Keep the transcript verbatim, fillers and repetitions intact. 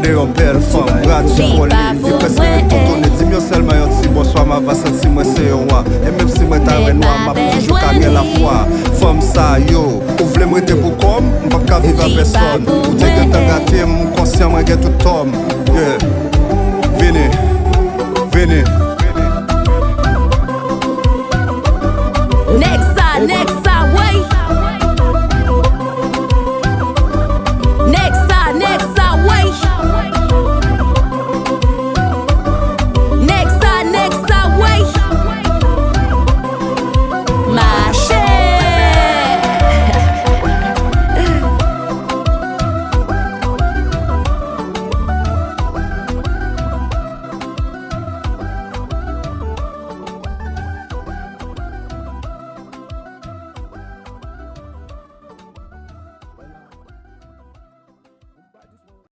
De yon bèl fanm, rad sou kò li, li prèske vin toutonnen. Di m yo sèlman yon ti bonswa, m ava santi mwen se yon wa. E menm si mwen ta wè nwa, m ap toujou ka gen lafwa. Fanm sa yo, ou vle m rete pou kò m, m p ap ka viv a pèsòn. Ou te gentan gate m, m konsyan mwen gen tout tò m. Yeah. Vini, vini.